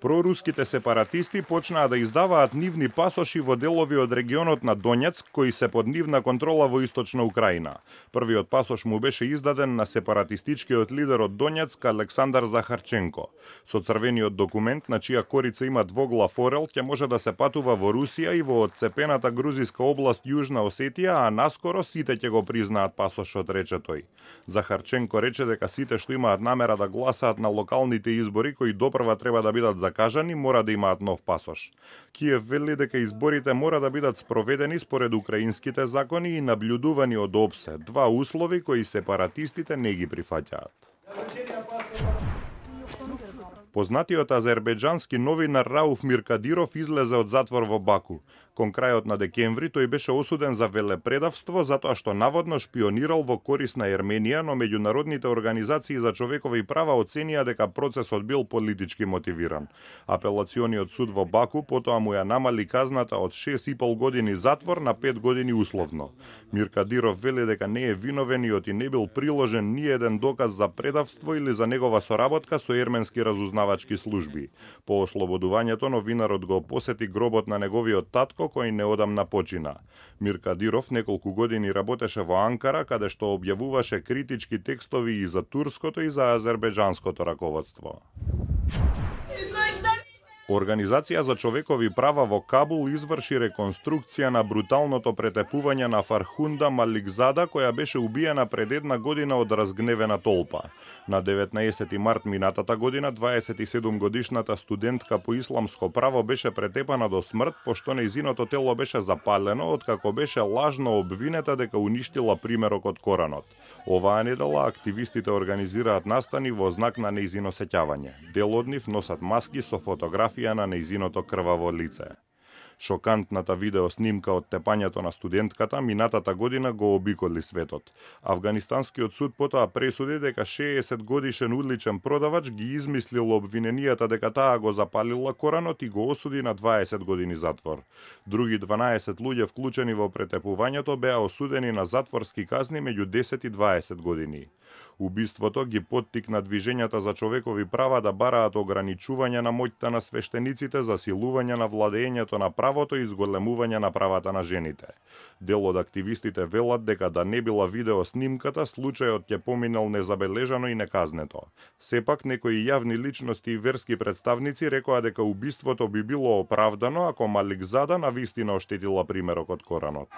Проруските сепаратисти почнаа да издаваат нивни пасоши во делови од регионот на Донецк, кои се под нивна контрола во источна Украина. Првиот пасош му беше издаден на сепаратистичкиот лидер од Донецк Александар Захарченко. Со црвениот документ, на чија корица има двоглав орел, ќе може да се патува во Русија и во одцепената грузиска област Јужна Осетија, а наскоро сите ќе го признаат пасошот, рече тој. Захарченко рече дека сите што имаат намера да гласаат на локалните избори, кои допрва треба да бидат закажани, мора да имаат нов пасош. Киев вели дека изборите мора да бидат спроведени според украинските закони и наблюдувани од ОПСЕ, два услови кои сепаратистите не ги прифаќаат. Познатиот азербејџански новинар Рауф Миркадиров излезе од затвор во Баку. Кон крајот на декември тој беше осуден за велепредавство затоа што наводно шпионирал во корис на Ерменија, но меѓународните организации за човекови права оценија дека процесот бил политички мотивиран. Апелациониот суд во Баку потоа му ја намали казната од 6,5 години затвор на 5 години условно. Миркадиров вели дека не е виновен и не бил приложен ни еден доказ за предавство или за негова соработка со ерменски разузнавачки служби. По ослободувањето новинарот го посети гробот на неговиот татко кој неодамна почина. Миркадиров неколку години работеше во Анкара, каде што објавуваше критички текстови и за турското и за азербејџанското раководство. Организација за човекови права во Кабул изврши реконструкција на бруталното претепување на Фархунда Маликзада, која беше убиена пред една година од разгневена толпа. На 19 март минатата година 27 годишната студентка по исламско право беше претепана до смрт, пошто нејзиното тело беше запалено, откако беше лажно обвинета дека уништила примерок од Коранот. Оваа недела активистите организираат настани во знак на нејзино сеќавање. Дел од нив носат маски со фотографија на нејзиното крваво лице. Шокантната видеоснимка од тепањето на студентката минатата година го обиколи светот. Афганистанскиот суд потоа пресуди дека 60 годишен уличен продавач ги измислил обвиненијата дека таа го запалила Коранот и го осуди на 20 години затвор. Други 12 луѓе вклучени во претепувањето беа осудени на затворски казни меѓу 10 и 20 години. Убиството ги поттикна движењата за човекови права да бараат ограничување на моќта на свештениците, засилување на владеењето на правото и зголемување на правата на жените. Дел од активистите велат дека да не била видеоснимката, случајот ќе поминал незабележано и неказнето. Сепак, некои јавни личности и верски представници рекоа дека убиството би било оправдано ако Маликзада навистина оштетила примерок од Коранот.